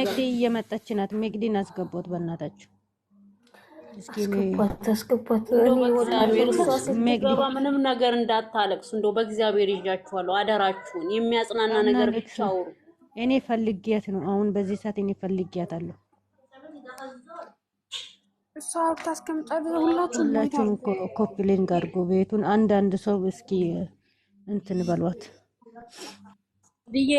መግዲ እየመጣች ናት። መግዲን አስገቧት በእናታችሁ። እስኪ እኔ አስገቧት፣ አስገቧት። እንደው እኔ ወላሂ በእግዚአብሔር እሷ እሷ መግዲ ስትገባ ምንም ነገር እንዳታለቅሱ። እንደው በእግዚአብሔር ይዣችኋለሁ፣ አደራችሁን። የሚያጽናና ነገር ብቻ አናለቅስም። አውሩ። እኔ ፈልጊያት ነው አሁን በዚህ ሰዓት እኔ ፈልጊያታለሁ። እሷ ብታስቀምጣ ሁላችሁም ማየት ሁላችሁም copy link አድርጎ ቤቱን አንዳንድ ሰው እስኪ እንትን በሏት። መግድዬ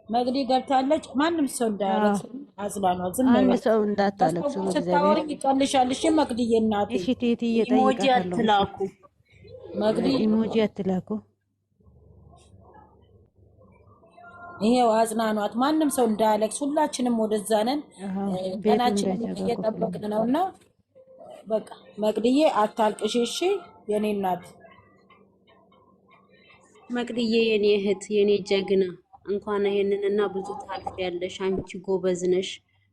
መግዲ ገብታለች። ማንም ሰው አዎ እንዳያለቅስ አጽናኗት። ዝም አንድ በል ሰው እንዳታለቅሱ ከሰው በእግዚአብሔር። ስታወሪ ይቀልሻል። እሺ መግድዬ እናቴ እሺ ቴትዬ emoji እጠይቃታለሁ። እሺ አትላኩ። መግዲ emoji አትላኩ። ይሄው አጽናኗት። ማንም ሰው እንዳያለቅስ ሁላችንም ወደዛ ነን። አዎ ቤቱ ቀናችንን እንዳይዘጋ copy link እየጠበቅን ነውና በቃ መግድዬ አታልቅሽ። እሺ የኔ እናት መቅድዬ የኔ እህት የኔ ጀግና፣ እንኳን ይሄንን እና ብዙ ታልፊያለሽ። አንቺ ጎበዝ ነሽ።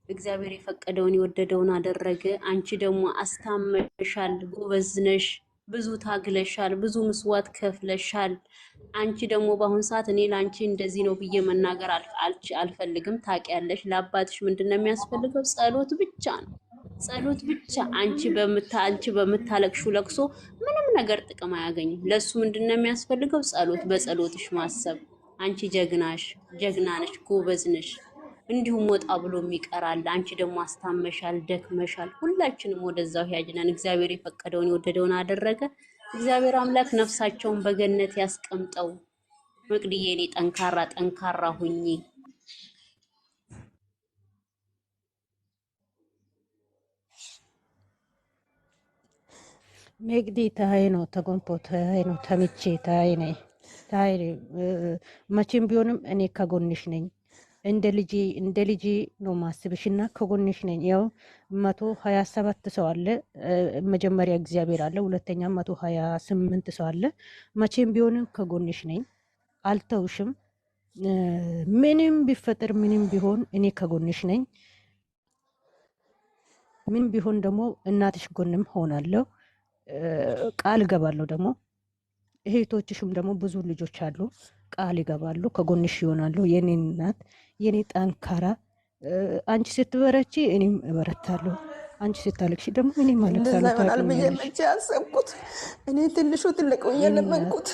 እግዚአብሔር የፈቀደውን የወደደውን አደረገ። አንቺ ደግሞ አስታመሻል። ጎበዝ ነሽ። ብዙ ታግለሻል። ብዙ ምስዋት ከፍለሻል። አንቺ ደግሞ በአሁን ሰዓት እኔ ለአንቺ እንደዚህ ነው ብዬ መናገር አልፈልግም። ታውቂያለሽ፣ ለአባትሽ ምንድን ነው የሚያስፈልገው? ጸሎት ብቻ ነው። ጸሎት ብቻ። አንቺ በምታለቅሹ ለቅሶ ምንም ነገር ጥቅም አያገኝም። ለሱ ምንድን ነው የሚያስፈልገው? ጸሎት፣ በጸሎትሽ ማሰብ። አንቺ ጀግና ነሽ፣ ጎበዝ ነሽ። እንዲሁም ወጣ ብሎ ይቀራል። አንቺ ደግሞ አስታመሻል፣ ደክመሻል። ሁላችንም ወደዛው ያጅነን። እግዚአብሔር የፈቀደውን የወደደውን አደረገ። እግዚአብሔር አምላክ ነፍሳቸውን በገነት ያስቀምጠው። መቅድዬ እኔ ጠንካራ ጠንካራ ሁኚ። መግዲ ታይ ነው ተጎንፖ ታይ ነው ተምቼ ታይ ነኝ ታይ መቼም ቢሆንም እኔ ከጎንሽ ነኝ። እንደ ልጄ እንደ ልጄ ነው ማስብሽና ከጎንሽ ነኝ። ያው 127 ሰው አለ። መጀመሪያ እግዚአብሔር አለ፣ ሁለተኛ 128 ሰው አለ። መቼም ቢሆንም ከጎንሽ ነኝ፣ አልተውሽም። ምንም ቢፈጠር ምንም ቢሆን እኔ ከጎንሽ ነኝ። ምን ቢሆን ደግሞ እናትሽ ጎንም ሆናለሁ፣ ቃል እገባለሁ። ደግሞ እህቶችሽም ደግሞ ብዙ ልጆች አሉ፣ ቃል ይገባሉ፣ ከጎንሽ ይሆናሉ። የኔ እናት የኔ ጠንካራ፣ አንቺ ስትበረቺ እኔም እበረታለሁ፣ አንቺ ስታለቅሺ ደግሞ እኔም እንደዛ አለቅሳለሁ። ይሆናል ብዬ ታውቂኛለሽ መቼ አሰብኩት? እኔ ትንሹ ትልቅ ብዬ የኔ እናት። ለመንኩት።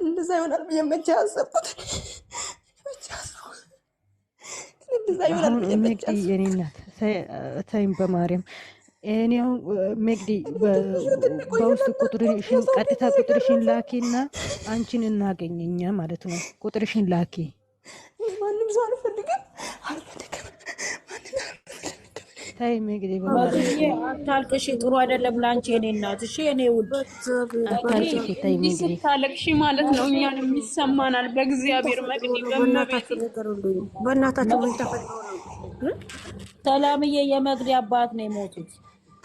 እንደዛ ይሆናል ብዬ መቼ አሰብኩት? መቼ አሰብኩት? እንደዛ ይሆናል አሁን ብዬ መቼ መግዲ አሰብኩት? የኔ እናት ተይኝ በማርያም። እኔው መግዲ እኔ ትንሹ ትልቅ ብዬ በውስጥ ለመንኩት። ቁጥርሽን የሰው ቀጥታ ፊት ቁጥርሽን የደረሰ ላኪና አንቺን እናገኘኛ ማለት ነው። ቁጥርሽን ላኪ። ማንም ሰው አልፈልግም፣ አልፈልግም፣ ማንም አልፈልግም። ተይ መግዲ በማርያም መግድዬ አታልቅሽ፣ ጥሩ አይደለም ለአንቺ የኔ እናት። እሺ የኔ ውድ በእግዚአብሔር መግዲ አታልቅሺ። ተይ እንዲህ መግዲ። ስታለቅሺ ማለት ነው መግዲ እኛንም ይሰማናል። ምን በእግዚአብሔር ተፈጥሮ መቅዲ ነው? በእመቤቴ በእናታችሁ ንገሩልኝ። በእናታችሁ ምን ተፈጥሮ ነው? ሰላምዬ የመግዲ አባት ነው የሞቱት።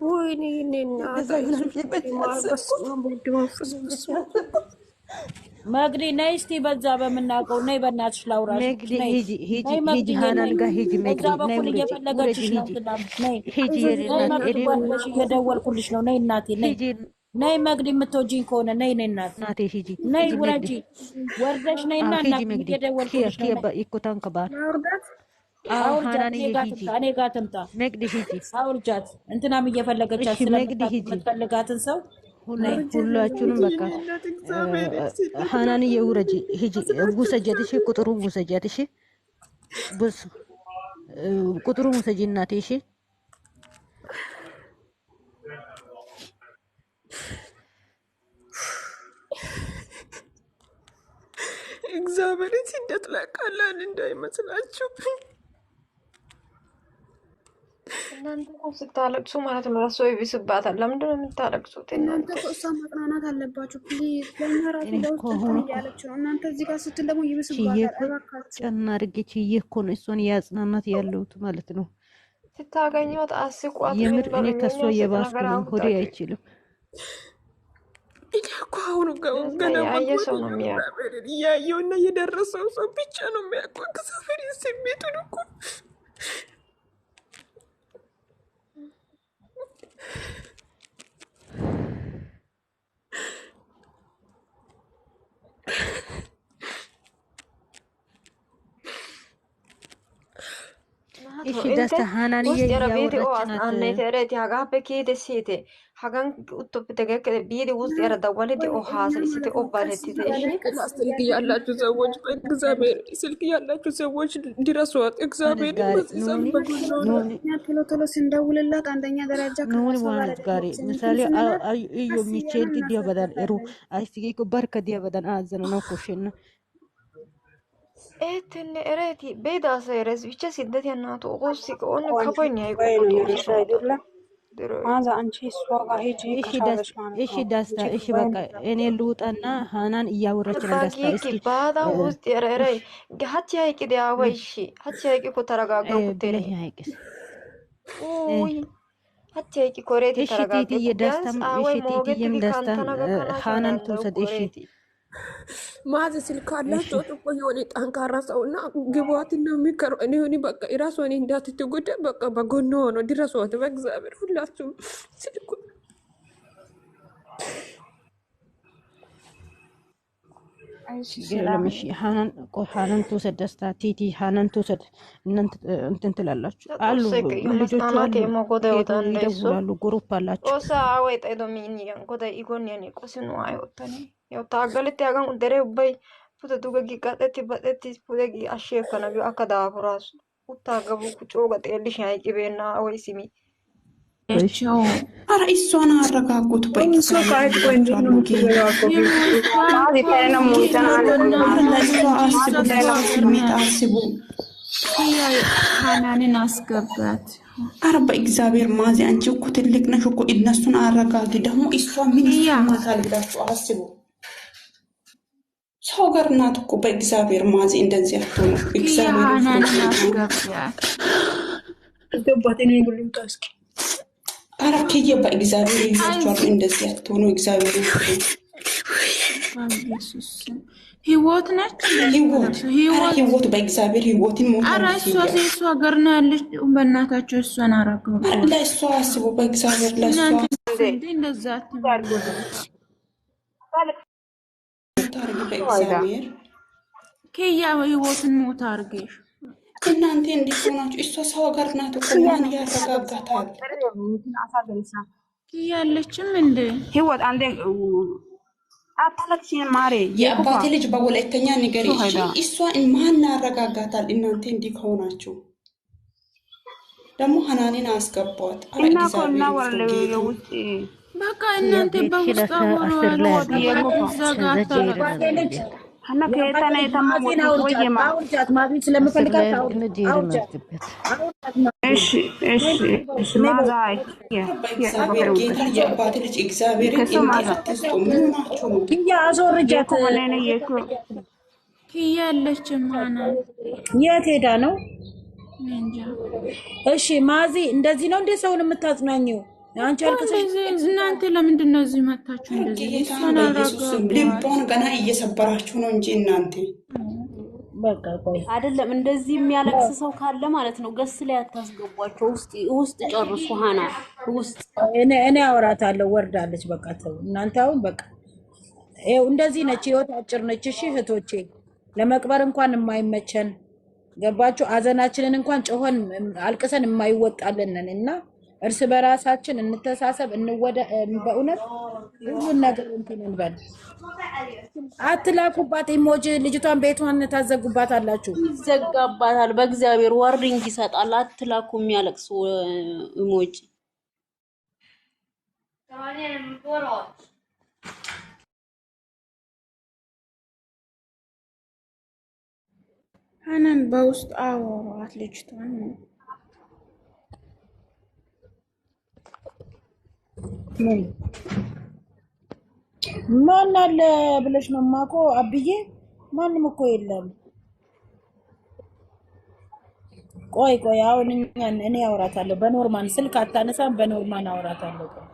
ወይኔ የኔ እናት እንደዛ ይሆናል ብዬ መቼ ማር አሰብኩት? በስመ አብ ወወልድ ወመንፈስ መቼ ቅዱስ። አሰብኩት? መግዲ ነይ እስቲ በዛ በምናውቀው ነይ፣ በእናትሽ ላውራሽ። መግዲ ነይ ሂጂ ሂጂ ነይ ሂጂ፣ መግዲዬ ሃናን ነይ። ጋር ሂጂ በዛ መግዲ። ነይ በኩል ውረጂ ውረጂ እየፈለገችሽ ነው። ሂጂ እንትና ነይ ሂጂ አይዞሽ የኔ ነይ እናት። መግዲ እኔ ጓደኛሽ እየደወልኩልሽ ነው። ነይ እናቴ ነይ ሂጂ ነይ መግዲ የምትወጂኝ ከሆነ ነይ ነይ እናቴ እናቴ ሂጂ ነይ ሂጂ መግዲ። ውረጂ ወርደሽ ነይና አዎ ሂጂ እናቴ መግዲ። ኪያ እየደወልኩልሽ ነው። ኪያ ነይ ይኮታን ከባል ማውርዳት አዎ አውርጃት። እኔ ሃናንዬ ጋር ሂጂ ትምጣ፣ እኔ ጋር ትምጣ። መግዲ ሂጂ። አውርጃት። እንትናም እየፈለገቻት እሺ መግዲ ስለምታውቅ ሂጂ። የምትፈልጋትን ሰው ነይ። ሁላችሁንም በቃ እናት እግዚአብሔር ስደት ሃናንዬ ውረጂ ሂጂ። ውሰጃት እሺ፣ ቁጥሩን ውሰጃት እሺ። ብስ ቁጥሩን ውሰጂ እናቴ እሺ። እግዚአብሔር ስደት ላይ ቀላል እንዳይመስላችሁ። እናንተ እኮ ስታለቅሱ ማለት ነው ለእሷ ይብስባታል። ለምንድን ነው የምታለቅሱት እናንተ እናንተ? እኮ እሷን ማጽናናት አለባችሁ። please ለእኛ ራሱ እኔ እኮ ለውስጥ አሁን እንትን እኮ እያለች ነው። እናንተ እዚህ ጋር ስትል ደግሞ ችዬ ይብስባታል። እኮ እባካችሁ ጨና አድርጌ ችዬ እኮ ነው እሷን እያጽናናት ያለሁት ማለት ነው። ስታገኟት አስቋት። ምን የምር በሉ እኔ ከእሷ የሚያስቅ የባስኩ ነገር ነኝ። ሆዴ አውጣችሁ። አይችልም። እኔ እኮ አሁን እንደዛ ገና ያየ መግባት ሰው ነው የሚያውቀው። እግዚአብሔርን እያየውና የደረሰው ሰው ብቻ ነው የሚያውቀው። እግዚአብሔር ስሜቱን እኮ ማለት እሺ ነው። እንተ ደስታ ሀናንዬ ውስጥ ያረ ቤቲ ኦ እያወራች ናት። አናይተ ረቲ ሀጋፔ ኪደ ሲቴ ሀጋን ኡቶፕቴ ገከ ቢዲ ውስጥ ያረ ደወልቲ ኦ እኛ ሀሳይሲቴ ማለት ኦ ነው ቀስ ባለቲቴ እሺ እያለን ስልክ ያላችሁ ሰዎች በእግዚአብሔር ስልክ ያላችሁ ሰዎች ድረሷት። ዋንስ እግዚአብሔር ጋሪ በዚህ ሰዓት ኑኒ በጎኗ ናት። ኑኒ እኛ ቶሎ ቶሎ ስንደውልላት አንደኛ ደረጃ ኑኒ ከራሷ ጋር ዋንስ ጋሪ አይደለችም እንትን ምሳሌ ስንላት እዩ ቀስ እያለን ሚቼንቲ ዲያበዳን ኤሩ እናስረዳታለን። አይስጊኮ በርከ ዲያበዳን አዘነ ነው ኮሽና ኤትነ ኤሬቲ ቤዳሰ ኤሬስ ብቻ ስደት ያናቱ ኦሲ ኦን ቆንጆ ከቦኝ ወይ አይቆቆ ነው ጦሱ የሚልሽ ሰውታ አይደለም? ድሮ ማዛ አንቺ እሷ ጋር ሂጂ እሺ ደስ ከቻለሽ ማለት እሺ ነው። ደስታ አንቺ እሺ ዱባይ በቃ እኔ ልውጣና ሃናን እያወራች ነው። ደስታ ባጊኪ እስኪ ባዳ እ፣ ውስጥ የረረይ እሺ ሀቺ ሀይቂ ዲያዋ እ፣ እሺ ሀቺ ሀይቂ ኮ ተረጋገኩ ቴኒ ብለህ ሀይቅስ እ፣ ውይ ሀቺ ሀይቂ ኮሬቲ እሺ ተረጋገኩ ቲቲዬ ቢያንስ ደስታም እሺ አወይ ቲቲዬም ሞገትዲ ደስታም ካንተና ገከናሽን ሃናን ዳንዳው ትውሰድ። እሺ ኮሬቲ ማዘ ስልክ እሺ አላቸው እኮ የሆነ ጠንካራ ሰውና ግቧትና የሚከሩ እኔ ሆኔ በቃ የራሷን እንዳትጎዳ በቃ በጎኗ ሆኖ ድረሷት። በእግዚአብሔር ሁላችሁም ስልኩ እሺ ችግር የለም። ሰላም እሺ ሃናን ቆይ ሃናን ትውሰድ። ደስታ ቲቲ ሃናን ትውሰድ። እናንተ እንትን ትላላችሁ አሉ ጦሴ ልጆቹ የመስጣናት አሉ የሞጎደ ሄዱ ወዳንደይሱ ይደውላሉ። ግሩፕ አላቸው። ጦሳ አወይ ጠይዶ ሚኒያን ጎዳ ኢጎንያን ቆሲኑ አይወተኒ ያው ታገለቲ አጋን ደሬ ubbay pude duge gi qaxetti baxetti pude gi ashshi ekkana biyo akka daafuraasu uttaaga buku cooga xeellishin hayqqibeenna away simi እሺ ቸው አረ እሷን አረጋጉት እሷ በእግዚአብሔር ከአይጥ ቆይ እንዴት ነው ይላችኋለሁ። ጌታ የምትረጋጋው? የሞቷ ማዚ እኮ ተይነ ሙይተን ጌታ አለ በእናትህ አረ ለእሷ እሷ አስቡ፣ እሷ ለእሷ ሀገር ነው ስሜት ያለችው። አስቡ። ኪያ ሀናንን አስገባት። አረ በእግዚአብሔር ማዚ አንቺ እኮ ትልቅ ነሽ እኮ እነሱን አረጋጊ። ደግሞ እሷ ምን ኪያ ይሰማታል ብላችሁ አስቡ። ሰው ጋር ናት እኮ በእግዚአብሔር ማዚ እንደዚህ አትሆኑ። ኪያ እግዚአብሔርን ፍሩ። ሀናንን ጌታ አስገባት። አስገባት። እኔ ልምጣ እስኪ። አረ ክዬ በእግዚአብሔር ይዣችኋለሁ። እንደዚህ አትሆኑ። እግዚአብሔርን ፍሩ። በኢየሱስ ስም ህይወት ነች እንደ ህይወት የምትለብሰው አረ ህይወት። ህይወት በእግዚአብሔር ህይወትን አረ ሞታለች እሷ ሂያ እሷ ሀገር ነው ያለች። በእናታቸው እሷን አረ አረጋጓት። ለእሷ አስቡ። በእግዚአብሔር ለእሷ እናንተ እንዴ እንዴ እንደዛ አትበሉ። ታርግ በእግዚአብሔር ኪያ ህይወትን ሞት አርጌሽ እናንተ እንዴት ሆናችሁ? እሷ ሰው ሀገር ናት እኮ ማን ያረጋጋታል? ኪያ ያለችም እንዴ ህይወት አንዴ አታለቅሽም ማሬ የኩፋ የአባቴ ልጅ በወላይተኛ ንገሪ እሱ እሺ። ሄዳ እሷ ማን ያረጋጋታል? እናንተ እንዲህ ከሆናችሁ ደግሞ ሀናኔን አስገቧት። አረ እና እኮ እግዚአብሔርን ፍሩ እናወራለን ጌታ የውስጥ በቃ እናንተ ቤትሽን በውስጥ አስር ላይ አወሯት። አድርጊ። የኩፋ እዛ ጋር ከዛ ጄርን አታለቅሱ። የአባቴ ልጅ አድርጊ። እና የአባቴ ከየተና ልጅ የተማ ማዚን ወጡት አውርጃት ወየማ አውርጃት። ማዚን አስር ላይ ስለምፈልጋት አድርግና ጄርን አውርጃት አድርጊበት። አውርጃት ማዚን እሺ እሺ እሺ ማዛ የ አረ በእግዚአብሔር ጌታ የአባቴ ልጅ እግዚአብሔርን ከሱ እንዲህ ማዛ አትስጡ። ምን ሆናችሁ ነው? ኪያ አስወርጃት። የኩ ወነነ የኩ ኪያ ያለችም ሀናን የት ሄዳ ነው? እኔ እንጃ እሺ ማዚ እንደዚህ ነው እንዴ ሰውን የምታጽናኘው? አንቺ እኮ አልቅሰሽ እንደዚህ እናንተ ለምንድን ነው እዚህ መታችሁ? አረ እንደዚህ ጌታን እሷን በኢየሱስ ስም አረጋጓት። ልቧን ገና እየሰበራችሁ ነው እንጂ እናንተ በቃ ቆይ አይደለም እንደዚህ የሚያለቅስ ሰው ካለ ማለት ነው ገስ ላይ አታስገቧቸው። ውስጥ ውስጥ ጨርሱ። ሀና ውስጥ እኔ አወራታለሁ። ወርዳለች። በቃ ተው እናንተ አሁን በቃ ይኸው እንደዚህ ነች። ህይወት አጭር ነች። እሺ እህቶቼ፣ ለመቅበር እንኳን የማይመቸን ገባችሁ? አዘናችንን እንኳን ጮኸን አልቅሰን የማይወጣልን ነን እና እርስ በራሳችን እንተሳሰብ፣ እንወደ በእውነት ሁሉን ነገር እንትን እንበል። አትላኩባት emoji። ልጅቷን ቤቷን ታዘጉባት አላችሁ። ይዘጋባታል። በእግዚአብሔር warning ይሰጣል። አትላኩ የሚያለቅሱ emoji። ሀናን በውስጥ አወሯት ልጅቷን ነው። ምን ማን አለ ብለሽ ነው ማኮ አብዬ? ማንም እኮ የለም። ቆይ ቆይ፣ አሁን እኛን እኔ አወራታለሁ በ normal ስልክ አታነሳም። በ normal አወራታለሁ። ቆይ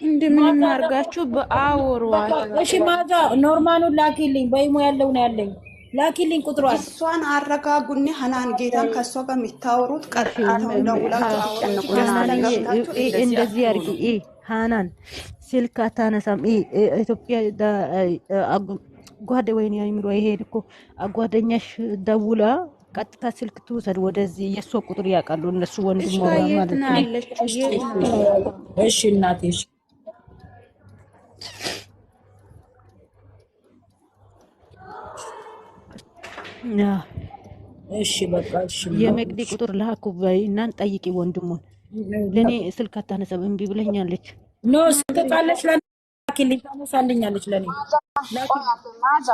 እንደምንም ማዛ ደግሞ አድርጋችሁ በአወሯት። እሺ፣ ማዛ normal ኡን ላኪልኝ። በኢሞ ያለው ነው ያለኝ። ላኪልኝ ቁጥሯን። እሷን አረጋጉኒ። ሀናን ጌታን ከእሷ ጋር የሚታወሩት እሺ ቀጥታውን ደውላችሁ አውሩ እንጂ ገስት ላይ ሃናንዬ ገብታችሁ እንደዚህ እንደዚህ አድርጊ። አትሆኑ። ሃናን ስልክ አታነሳም። ኢትዮጵያ ጓደ ወይኔ አይምሮ ይሄድ እኮ ጓደኛሽ ደውላ ቀጥታ ስልክ ትውሰድ ወደዚህ። የእሷ ቁጥር ያውቃሉ እነሱ ወንድሟ እሷ የት ማለት ነው ነው። ያለችው? የት ነው? እሺ እናቴ እሺ። አዎ። እሺ በቃ እሺ የመቅዲ ቁጥር ላኩ በይ እናን ጠይቂ ወንድሙን። ለእኔ ስልክ አታነሳም እምቢ ብለኛለች። No ስልክ ካለች ለኔ ላኪልኝ፣ ታነሳልኛለች ለኔ ላኪልኝ። ማዛ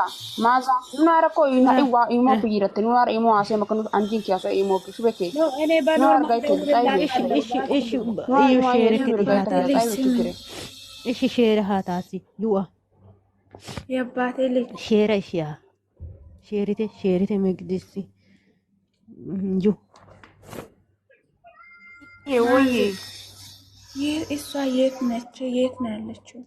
ማዛ ኑናረ ኮ ኢሞ ኩይረተ ኑናረ ኢሞ አሴ መከኑ አንጂን ኪያሰ ኢሞ ሹበኬ ኖ እኔ ኑናር በኖርማል ጋይቴ ጣይቤ እሺ እሺ እሺ ኑናር እዩ ኢሞ ሼር አየሱ ከቲ ጋይቴ ሃታሲ ጣይቤ ችግሬ እሺ ሼር ሃታሲ ዩአ የአባቴ ልጅ ሼረ እሺ ያ ሼሪቴ ሼሪቴ መቅዲሲ ዩ ወይ እሷ የት ነች? የት ነው ያለችው?